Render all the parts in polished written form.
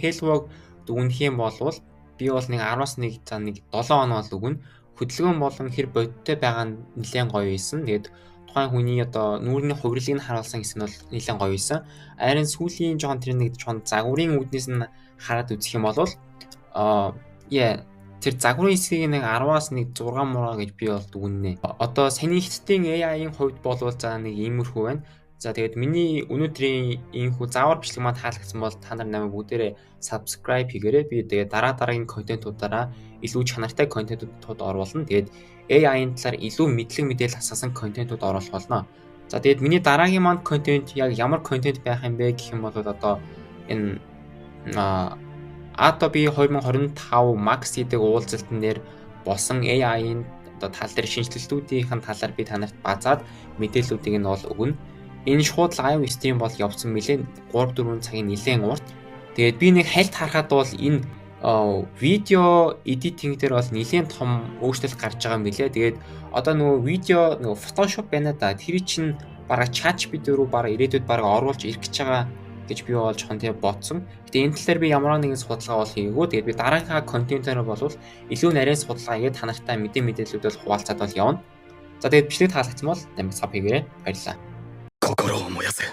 Hello-г дүгнэх юм бол би бол нэг 10-аас 1, за, нэг 7 оноо л өгнө. Хөдөлгөөн болон хэр бодиттой байгаа нь нэлээд гоё байсан. Тэгээд тухайн хүний одоо нүүрний хувирлыг нь харуулсан хэсэг нь бол нэлээд гоё байсан. Харин сүүлийн жоохон тэр нэг жоохон загварын үүднээс нь хараад үзэх юм бол яа, тэр загварын хэсгийг нэг 10-аас нэг 6 мураа гэж би бол дүгнэнэ. Одоо саяны хятадын AI-ийн хувьд бол за, нэг иймэрхүү байна. За, тэгээд миний өнөөдрийн иймэрхүү заавар бичлэг маань таалагдсан бол та нар намайг бүгдээрээ subscribe хийгээрэй. Би тэгээд дараа дараагийн контентуудаараа илүү чанартай контентууд оруулна. Тэгээд AI-ын талаар илүү мэдлэг мэдээлэл асаасан контентууд оруулах болно. За, тэгээд миний дараагийн маань контент яг ямар контент байх юм бэ гэх юм бол одоо энэ Adobe 2025 Max гэдэг уулзалтан дээр болсон AI-ын одоо тал дээр шинэчлэлтүүдийн талаар би та нарт базаад мэдээллүүдийг нь бол өгнө. Энэ шууд live stream бол явсан мэлээ, 3 4 цагийн нэлээд урт. Тэгээд би нэг хальт харахад бол энэ видео editing дээр бол нэлээд том өөрчлөлт гарч байгаа юм билээ. Тэгээд одоо нөгөө видео, нөгөө Photoshop байна да. Тэр чинь бараг ChatGPT рүү бараг ирээдүйд бараг оруулж ирэх гэж байгаа гэж би бол жоохон тэгээ бодсон. Гэтэ энэ тал дээр би ямар нэгэн судалгаа бол хийгээгүй. Тэгээд би дараагийнхаа контентоор бол илүү нарийн судалгаа хийгээд та нартай мэдээллүүд бол хуваалцаад бол явна. За, тэгээд бичлэг таалагдсан бол намайг sub хийгээрэй. Баярлалаа. 心を燃やせ。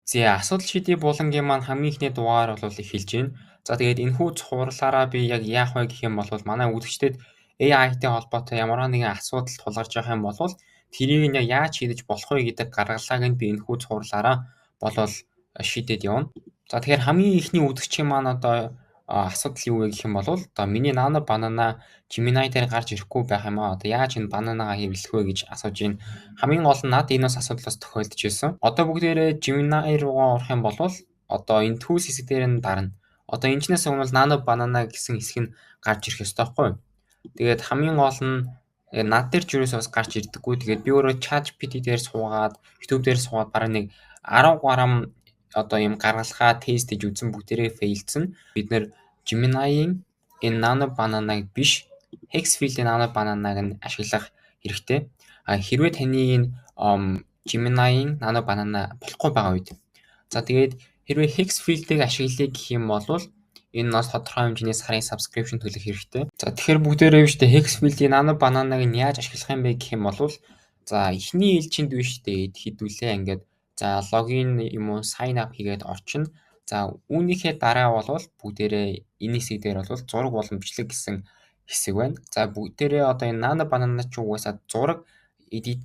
За, асуудал шийдээ булангийн маань хамгийн эхний дугаар бол эхэлж байна. За, тэгээд энэхүү цувралаараа би яг яах вэ гэх юм бол манай үзэгчдэд AI-тай холбоотой ямар нэгэн асуудал тулгарч явах юм бол тэрийг нь яг яаж шийдэж болох вэ гэдэг гаргалгааг нь би энэхүү цувралаараа болвол шийдээд явна. За, тэгэхээр хамгийн эхний үзэгчийн маань одоо асуудал юу вэ гэх юм бол одоо миний Nano Banana Gemini дээр гарч ирэхгүй байх юм аа. Одоо яаж энэ бананагаа хэвлэх вэ гэж асууж байна. Хамгийн гол нь надад энэ бас асуудал бас тохиолдож байсан. Одоо бүгдээрээ Gemini руугаа орох юм бол одоо энэ tools хэсэг дээр нь дарна. Одоо энэ чнээс өмнө Nano Banana гэсэн хэсэг нь гарч ирэх ёстой байхгүй юу? Тэгээд хамгийн гол нь над дээр ч юусоо бас гарч ирдэггүй. Тэгээд би өөрөө ChatGPT дээр суугаад, YouTube дээр суугаад бараг нэг 10 гаруй одоо юм гаргалгаа тест хийж үзсэн, бүгдээрээ fail дсэн. Бид нэр Gemini-ийн энэ Nano Banana-г биш, Higgsfield-ийн Nano Banana-г нь ашиглах хэрэгтэй. А хэрвээ таны энэ Gemini-ийн Nano Banana болохгүй байгаа үед. За, тэгээд хэрвээ Higgsfield-ийг ашиглая гэх юм бол энэ нас тодорхой хэмжээний сарын subscription төлөх хэрэгтэй. За, тэгэхээр бүгдээрээ биш үү, Higgsfield-ийн Nano Banana-г нь яаж ашиглах юм бэ гэх юм бол за, эхний ээлжинд биш үү, хэдүүлээ ингээд за, login юм уу, sign up хийгээд орчихно. За, үүнийхээ дараа бол бүгдээрээ энэ хэсэг дээр бол зураг болон бичлэг гэсэн хэсэг байна. За, бүгдээрээ одоо энэ Nano Banana ч угаасаа зураг edit